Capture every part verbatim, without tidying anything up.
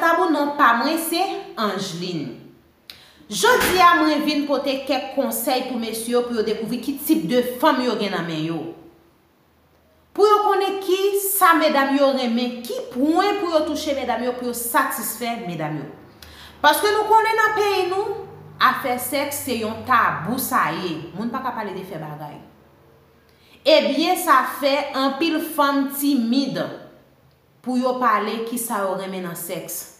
Tabou, non pa mwen se Angeline. Jodi a mwen vin pote kèk konsèy pou mesye yo pou yo dekouvri ki tip de fanm yo gen nan men yo. Pou yo konnen ki sa medam yo renmen, ki pwen pou yo touche medam yo, pou yo satisfè medam yo. Paske nou konnen nan peyi nou, afè sèks se yon tabou sa ye. Moun pa ka pale de fè bagay. Ebyen, sa fè anpil fanm timid pou yo pale ki sa yo renmen nan sèks.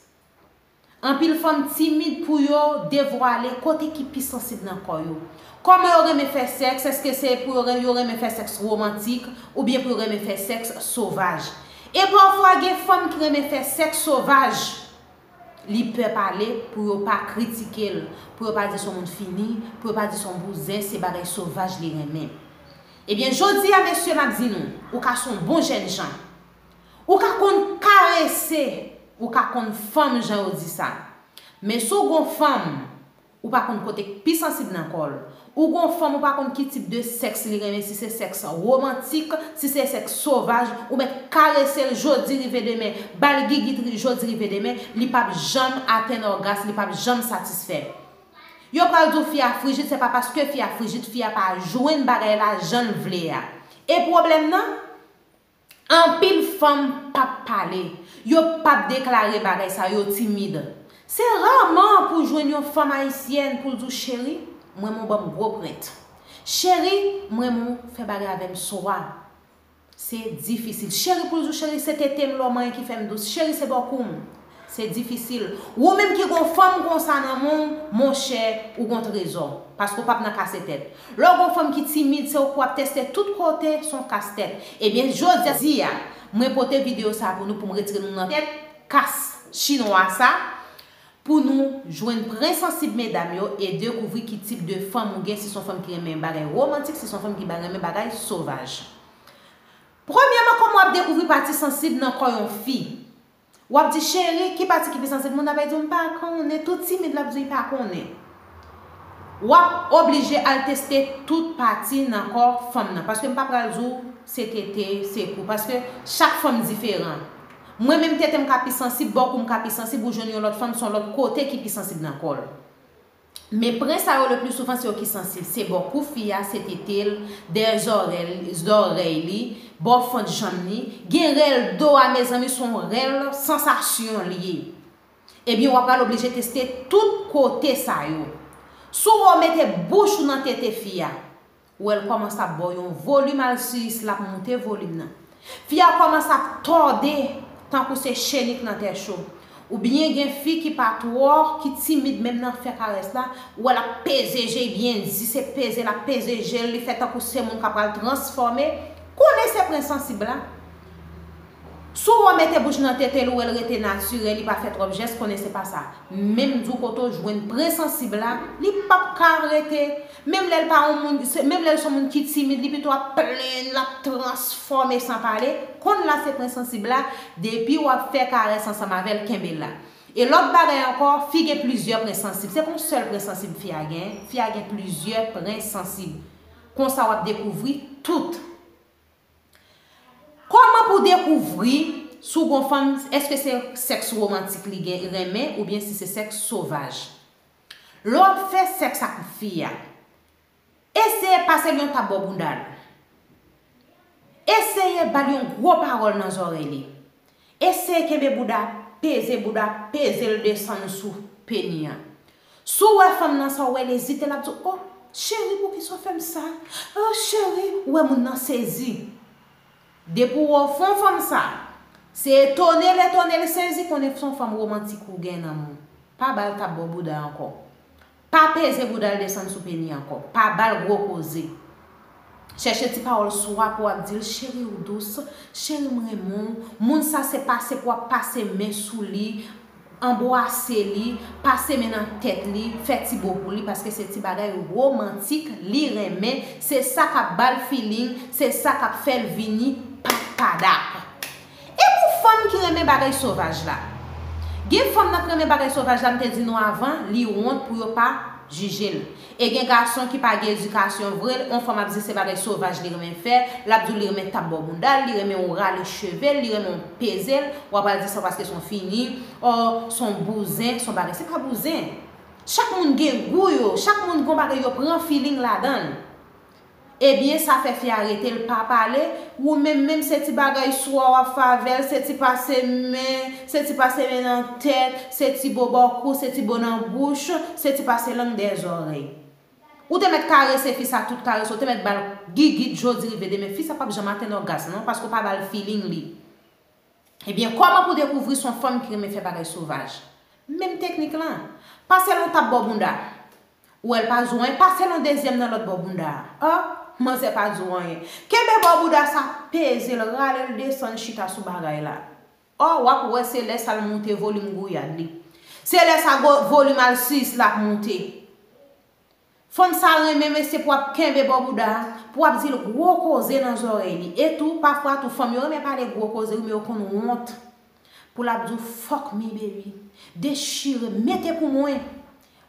Anpil fanm timid pou yo devwale kote ki pi sansib nan kò yo. Kòman yo renmen fè sèks? Èske se pou yo ren-, yo renmen fè sèks womantik oubyen pou yo renmen fè sèks sovaj? E pafwa, gen fanm ki renmen fè sèks sovaj. Li pè pale pou yo pa kritike l, pou yo pa di se yon moun fini, pou yo pa di se yon bouzen, se bagay sovaj li renmen. Ebyen, jodi a, mesye, m ap di nou, ou ka se yon bon jènjan. Ou ka konn karese, ou ka konn fanm, jan yo di sa. Men si w gon fanm, ou pa konn kote k pi sansib nan kò l. Ou gon fanm, ou pa konn ki tip de sèks li renmen, si se sèks womantik, si se sèks sovaj, ou mèt karese l jodi rive demen, ba l gigit ri-, jodi rive demen, li p ap janm atenn ògas, li p ap janm satisfè. Yo pral di w fi a frijid, se pa paske fi a frijid, fi a pa jwenn bagay la jan l vle a. E pwoblèm nan, anpil fanm p ap pale. Yo p ap deklare bagay sa, yo timid. Se raman pou w jwenn yon fanm ayisyèn pou l di w, "Cheri, m renmen w ban m gwo prent. Cheri, m renmen w fè bagay avè m swa." Se difisil. Cheri pou l di w, "Cheri, se tete m lè w manyen ki fè m dous. Cheri, se bòkou m." Se difisil. Ou menm ki gon fanm konsa nan men w, monchè, ou gon trezò. Paske w p ap nan kase tèt. Lè w gon fanm ki timid, se ou k ap teste tout kote, se yon kas tèt. Ebyen, jodi a, mwen pote videyo sa pou nou, pou m retire nou nan tèt kas chinwa sa, pou nou jwenn pwen sansib medam yo e dekouvri ki tip de fanm ou gen, si se yon fanm ki renmen bagay womantik, si se yon fanm ki ba-, renmen bagay sovaj. Premyèman, kòman w ap dekouvri pati sansib nan kò yon fi? W ap di, "Cheri, ki pati ki pi sansib?" Moun nan ap di w, "M pa konnen." Tou timid, l ap di w li pa konnen. W ap oblije al teste tout pati nan kò fanm nan. Paske m pa pral di w se tete, se kou. Paske chak fanm diferan. Mwen menm, tete m ka pi sansib, bòkou m ka pi sansib, ou jwenn yon lòt fanm, se yon lòt kote ki pi sansib nan kò l. Men pwen sa yo, le pli souvan, se yo ki sansib. Se bò kou fi a, se tete l, dèyè zòrèy, zòrèy li, bò fant janm li. Gen rèl do a, mezanmi, se yon rèl sansasyon li ye. Ebyen, w ap pral oblije teste tout kote sa yo. Si w wè w mete bouch ou nan tete fi a, ou wè l kòmanse ap ba w yon volim, al sou is la ap moute volim nan. Fi a kòmanse ap tòde tankou se chenik nan tè cho. Oubyen gen fi ki pa twò, ki timid menm nan fè karès la, ou wè l ap peze je l byen di, se peze l ap peze je l, li fè tankou se moun k ap pral transfòme. Konnen se pwen sansib la. Si w wè w mete bouch nan tete l, ou wè l rete natirèl, li pa fè twòp jès, konnen se pa sa. Menm di w kote w jwenn pwen sansib la, li p ap ka rete. Menm lè l pa yon moun, se, menm lè l se yon moun ki timid, li pito ap plenn, l ap transfòme san pale. Konn la se pwen sansib la, depi w ap fè karès ansanm avè l, kenbe l la. E lòt bagay ankò, fi gen plizyè pwen sansib. Se pa yon sèl pwen sansib fi a gen, fi a gen plizyè pwen sansib. Konsa w ap dekouvri tout. Kòman pou dekouvri si w gon fanm, èske se sèks womantik li gen, renmen, oubyen si se sèks sovaj? Lè w ap fè sèks ak fi a, eseye pase l yon tap bò bounda l. Eseye ba l yon gwo pawòl nan zòrèy li. Eseye kenbe bouda, peze bouda, peze l desann sou peni an. Si w wè fanm nan sa, w wè l ezite, l ap di w, "O, cheri, poukisa w fè m sa? O, cheri," ou wè moun nan sezi. Depi w wè w fè yon fanm sa, se etone l etone l sezi, konnen se yon fanm womantik ou gen nan men w. Pa ba l tap bò bouda ankò. Pa peze bouda l desann sou peni ankò. Pa ba l gwo koze. Chèche ti pawòl swa pou w ap di l, "Cheri, ou dous. Cheri, m renmen w." Moun sa se pase pou w ap pase men sou li, anbwase li, pase men nan tèt li, fè ti bo pou li, paske se ti bagay womantik li renmen. Se sa k ap ba l feeling, se sa k ap fè l vini pa padap. E pou fanm ki renmen bagay sovaj la? Gen fanm nan ki renmen bagay sovaj la, m te di nou avan, li wont pou yo pa jije l. E gen gason ki pa gen edikasyon vre, yon fanm ap di se bagay sovaj li renmen fè, l ap di w li renmen tap bò bounda l, li renmen w rale cheve l, li renmen w peze l, w ap al di sa paske se yon fini, o, se yon bouzen, se yon bagay. Se pa bouzen. Chak moun gen gou yo, chak moun gen yon bagay yo pran feeling ladan l. Ebyen, sa fè fi a rete, l pa pale. Ou menm, menm se ti bagay swa w ap fè avè l, se ti pase men, se ti pase men nan tèt, se ti bo bò kou, se ti bo nan bouch, se ti pase lang dèyè zòrèy. Ou te mèt karese fi sa tout karese, ou te mèt ba l gigit jodi rive demen. Fi sa p ap janm atenn ògasm non, paske w pa ba l feeling li. Ebyen, kòman pou dekouvri se yon fanm ki renmen fè bagay sovaj? Menm teknik lan. Pase l yon tap bò bounda. Ou wè l pa di w anyen, pase l yon dezyèm nan lòt bò bounda a. O, manzè pa di w anyen. Kenbe bò bounda sa, peze l, rale l desann chita sou bagay la. O, w ap wè se lè sa l moute volim gouyad li. Se lè sa go- volim alsis l ap moute. Fanm sa renmen mesye pou ap kenbe bò bouda a, pou ap di l gwo koze nan zòrèy li. E tou, pafwa tou, fanm yo renmen pale gwo koze wi, men yo konn wont. Pou l ap di w, "Fuck me, baby. Dechire, mete pou mwen."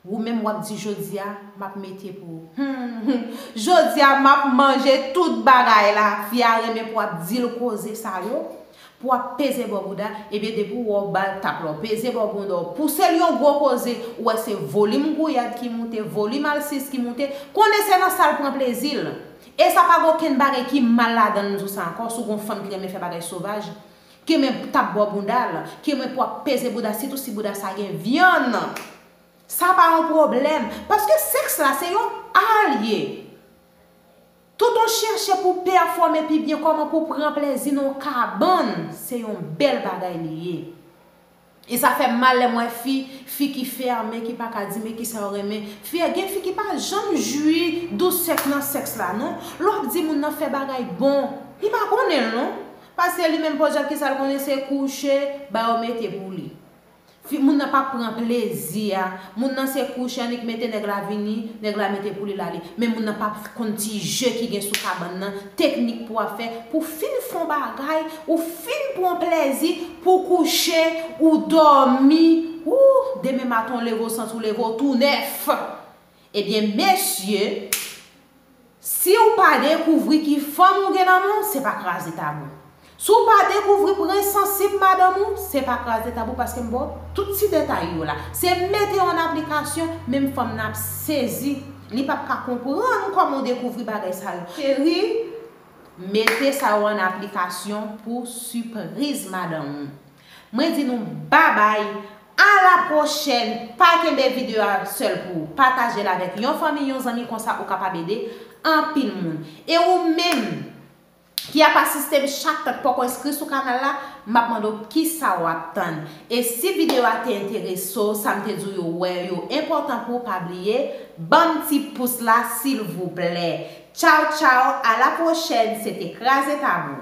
Ou menm w ap di, "Jodi a, m ap mete pou ou." Hmm, hmm. "Jodi a, m ap manje tout bagay la." Fi a renmen pou ap di l koze sa yo. Pou w ap peze bò bouda, ebyen depi w wè w ba l tap la, w peze bò bouda, w pouse l yon gwo koze, ou wè se volim gouyad ki moute, volim alsis ki moute, konnen se nan sa l pran plezi l. E sa pa gen okenn bagay ki mal ladan l, m di w sa ankò, si w gen yon fanm ki renmen fè bagay sovaj, ki renmen tap bò bounda l, ki renmen pou w ap peze bouda, sitou si bouda sa gen vyann. Sa pa yon pwoblèm, paske sèks la se yon ar l ye. Tout yon chèche pou pèfòme pi byen, kòman pou pran plezi nan yon kabann, se yon bèl bagay li ye. E sa fè m mal lè m wè fi, fi ki fèmen, ki pa ka di men kisa yo renmen. Fi, gen fi ki pa janm jwi dousè nan sèks la non. Lè w ap di moun nan fè bagay bon, li pa konnen l non. Paske li menm pa janm, kisa l konnen se kouche, ba yo mete pou li. Fi, moun nan p ap pran plezi a. Moun nan se kouche annik mete nèg la vini, nèg la mete pou li l ale. Men moun nan p ap konn ti je ki gen sou kabann nan, teknik pou w ap fè, pou w fin fè yon bagay, ou fin pran plezi, pou w kouche, ou dòmi, ou demen maten w leve w santi w leve w tou nèf. Ebyen, mesye, si w pa dekouvri ki fanm ou gen nan men w, se pa kraze tabou. Si w pa dekouvri pwen sansib madanm ou, se pa kraze tabou, paske m ba w tout ti detay yo la. Se mete yo an aplikasyon, menm fanm nan ap sezi. Li p ap ka konprann kòman w dekouvri bagay sa yo. Cheri, mete sa yo an aplikasyon pou sipriz madanm ou. Mwen di nou babay, a la pwochèn, pa kenbe videyo a sèl pou ou, pataje l avèk yon fanmi, yon zanmi, konsa ou kapab ede anpil moun. E ou menm ki ap asiste m chak tan k poko enskri sou kanal la, m ap mande w kisa w ap tann. E si videyo a te enterese w, sa m te di w yo wè yo enpòtan pou ou, pa bliye, ban m ti pous la silvouplè. Tchaw tchaw, a la pwochèn, se te Kraze Tabou.